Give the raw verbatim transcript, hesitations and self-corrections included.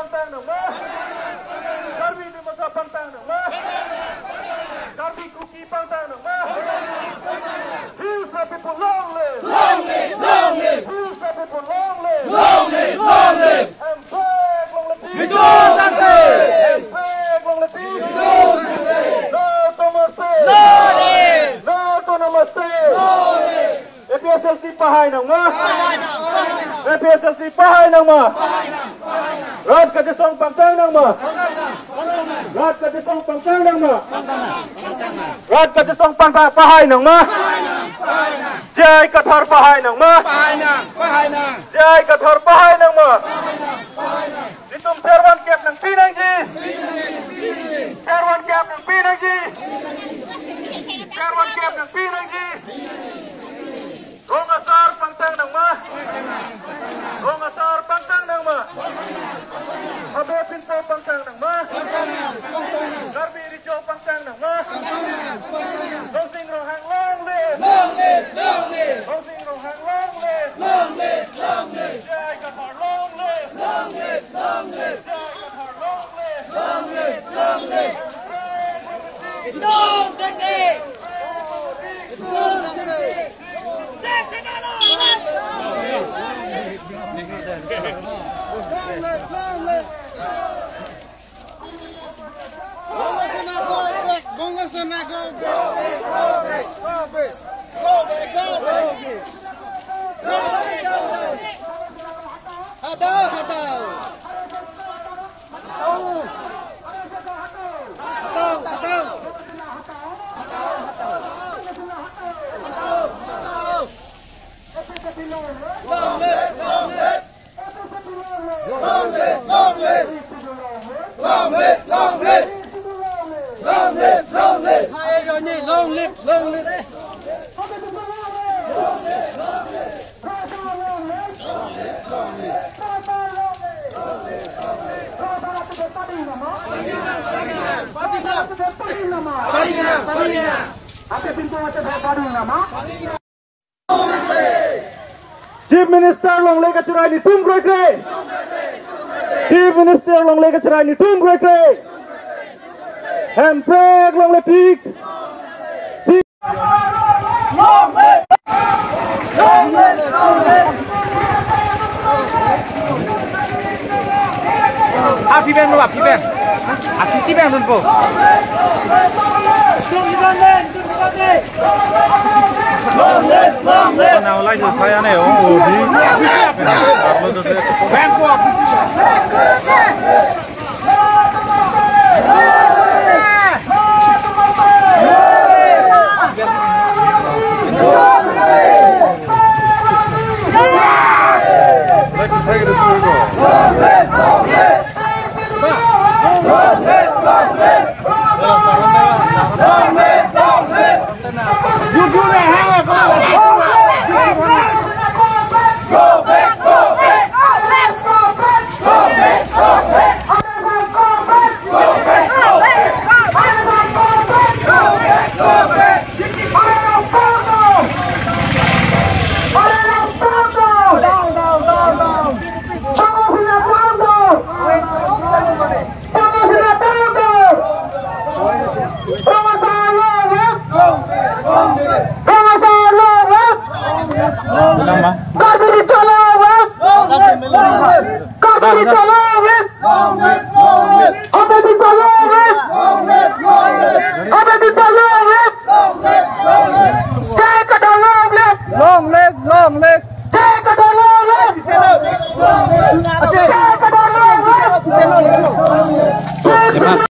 Pangtang nangma. Karbi Dimasa pangtang nangma. Karbi Kuki pangtang nangma. Hillsa people long live. Long live, long live. Hillsa people long live. Long live, long live. Hemprek longle tik. Hidung sangse. Hemprek longle tik. Hidung sangse. No to mercy. No rest. No to namaste. No rest. A P H L C pahai nangma. Pahai nang, pahai nang. A P H L C pahai nangma. Pahai nang, pahai nang. Rat kachesong pangtang nangma. Pangtang nang, pangtang nang. Rat kachesong pangtang nangma. Pangtang nang, pangtang nang. Rat kachesong pangtang pahai nangma. Pahai nang, pahai nang. J I Kathar pahai nangma. Pahai nang, pahai nang. J I Kathar pahai nangma. Pahai nang, pahai nang. Netum servan kep nangpi nangji. Servan kep nangpi nangji. Servan kep nangpi nangji. Rong Asar pangtang nangma. Rong Asar pangtang nangma. Habe Pinpo pangtang nangma. Karbi Recho pangtang nangma. Longsing Ronghang long live. Long live, long live. Longsing Ronghang long live. Long live, long live. J I Kathar long live. Long live, long live. J I Kathar long live. Long live, long live. Hidung sangse. Hidung sangse. Hatao, hatao. Hatao, hatao. Long live, long live. Long live, long live. Long live, long live. Long live, long live. Hai, Ronnie, long live, long live. Chief Minister longle kacherai netum kroikre. Chief Minister longle kacherai netum kroikre. Hemprek longle tik. Aphi pen lo, aphi pen. Aphi si pen dunpo. Nang lai jo saya ne, oh, oh, di. Arlo jo saya. Nama? Karbi Recho long live! Karbi Recho long live! Habe Pinpo long live! Habe Pinpo long live! J I Kathar long live! Long live, long live! J I Kathar long live!